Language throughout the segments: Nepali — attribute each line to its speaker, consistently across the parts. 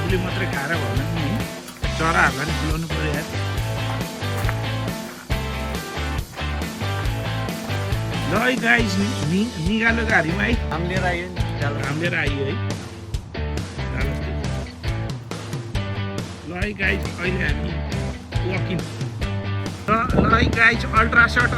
Speaker 1: आफूले मात्रै खाएर भएन नि चराहरूलाई नि खुलाउनु पर्यो यार ल है गाइस निगालो गाडीमा है
Speaker 2: हम लिएर आइयो नि
Speaker 1: लिएर आइयो है ल है गाइस अहिले हामी वकिङ ल है गाइस अल्ट्रा सर्ट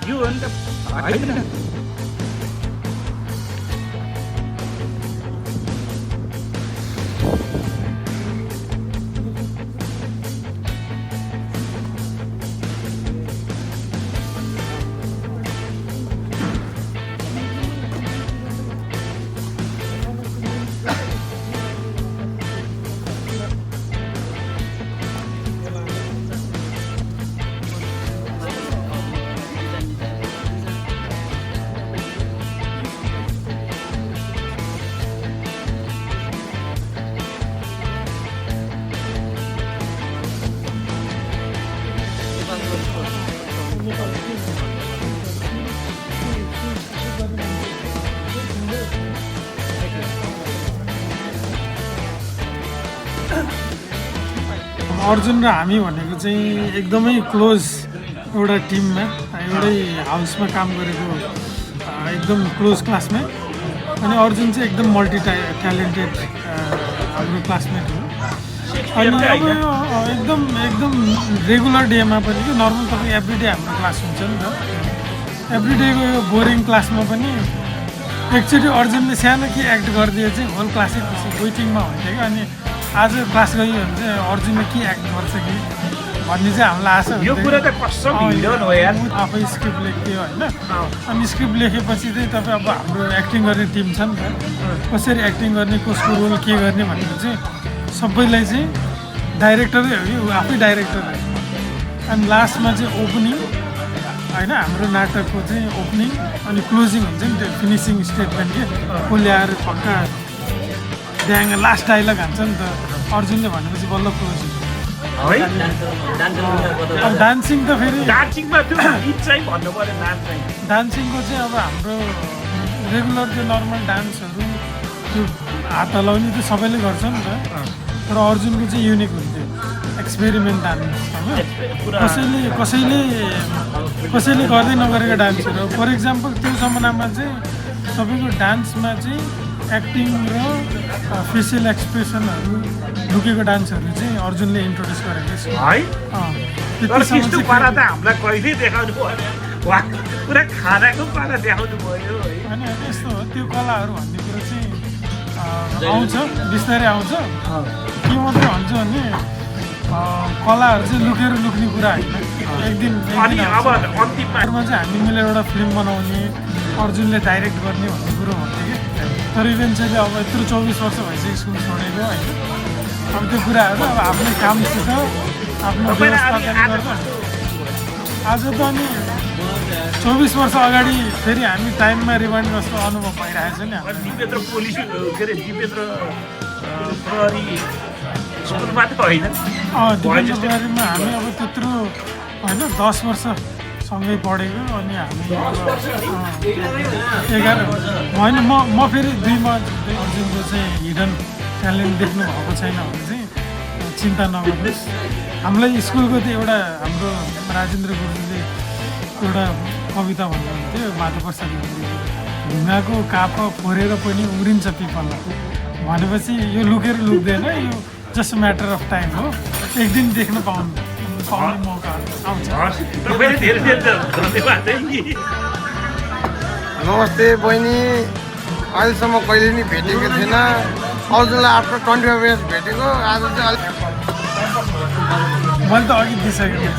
Speaker 1: यो हो नि त होइन
Speaker 3: अर्जुन र हामी भनेको चाहिँ एकदमै क्लोज एउटा टिममा एउटै हाउसमा काम गरेको एकदम क्लोज क्लासमेट अनि अर्जुन चाहिँ एकदम मल्टी ट्यालेन्टेड हाम्रो क्लासमेट हो अनि अब एकदम एकदम रेगुलर डेमा पनि कि नर्मल तपाईँ एभ्रिडे हाम्रो क्लास हुन्छ नि त एभ्रिडेको यो बोरिङ क्लासमा पनि एकचोटि अर्जुनले सानो के एक्ट गरिदिए चाहिँ होल क्लासै खुसी वेटिङमा हुन्थ्यो क्या अनि आज क्लास गयो भने चाहिँ अर्जुनले के एक्ट गर्छ कि भन्ने चाहिँ हामीलाई आशा
Speaker 1: यो कुरा त कसम भिडियो हो यार
Speaker 3: आफै स्क्रिप्ट लेख्थ्यो होइन अनि स्क्रिप्ट लेखेपछि चाहिँ तपाईँ अब हाम्रो एक्टिङ गर्ने टिम छ नि त कसरी एक्टिङ गर्ने कसको रोल के गर्ने भनेको चाहिँ सबैलाई चाहिँ डाइरेक्टरै हो कि ऊ आफै डाइरेक्टर हो अनि लास्टमा चाहिँ ओपनिङ होइन हाम्रो नाटकको चाहिँ ओपनिङ अनि क्लोजिङ हुन्छ नि त्यो फिनिसिङ स्टेटमेन्ट के कसले आएर पक्का ड्याङ लास्ट डाइलग हान्छ नि त अर्जुनले भनेपछि बल्ल क्लोजिङ अब डान्सिङ त फेरि डान्सिङको चाहिँ अब हाम्रो रेगुलर त्यो नर्मल डान्सहरू त्यो हात हलाउने त्यो सबैले गर्छ नि त तर अर्जुनको चाहिँ युनिक हुन्थ्यो एक्सपेरिमेन्ट डान्स होइन कसैले गर्दै नगरेको डान्सहरू फर इक्जाम्पल त्यो जमानामा चाहिँ तपाईँको डान्समा चाहिँ एक्टिङ र फेसियल एक्सप्रेसनहरू लुकेको डान्सहरू चाहिँ अर्जुनले इन्ट्रोड्युस गरेको छ
Speaker 1: है त्यस्तो पारा त हामीलाई कहिले देखाउनु पर्यो पुरा खानाको पारा देखाउनु भयो
Speaker 3: अनि यस्तो हो त्यो कलाहरू भन्ने कुरो चाहिँ आउँछ बिस्तारै आउँछ के मात्रै भन्छ भने कलाहरू चाहिँ लुक्ने कुरा होइन एक दिन अन्तिममा चाहिँ हामी मिलेर एउटा फिल्म बनाउने अर्जुनले डाइरेक्ट गर्ने भन्ने कुरो भन्थ्यो कि तर इभेन्चुअली अब यत्रो 24 वर्ष भइसक्यो स्कुल छोडेको होइन अब त्यो कुराहरू अब आफ्नो कामसित आफ्नो व्यवस्थापन गर्दा आज त अनि 24 वर्ष अगाडि फेरि हामी टाइममा रिमाइन्ड जस्तो अनुभव भइरहेको छ नि
Speaker 1: दिपेन्द्र पुलिस के अरे दिपेन्द्र प्रहरी स्कुलमा त होइन
Speaker 3: दिपेन्द्र प्रहरीमा हामी अब त्यत्रो होइन 10 वर्ष सँगै पढेको अनि हामी 11 होइन म फेरि 2मा अर्जुनको चाहिँ हिडन ट्यालेन्ट देख्नु भएको छैन भने चाहिँ चिन्ता नगर्नुहोस् हामीलाई स्कुलको त्यो एउटा हाम्रो राजेन्द्र गुरुजीले एउटा कविता भन्नुहुन्थ्यो माधव प्रसाद ढुङ्गाको काप फोरेर पनि उम्रिन्छ पिपलमा भनेपछि यो लुकेर लुक्दैन यो जस्ट म्याटर अफ टाइम हो एक दिन देख्न पाउने मौका आउँछ
Speaker 2: नमस्ते बहिनी अहिलेसम्म कहिले नि भेटेको थिएन अर्जुनलाई आफ्टर 25 इयर्स भेटेको आज चाहिँ अलिक
Speaker 3: मैले त अघि दिइसकेको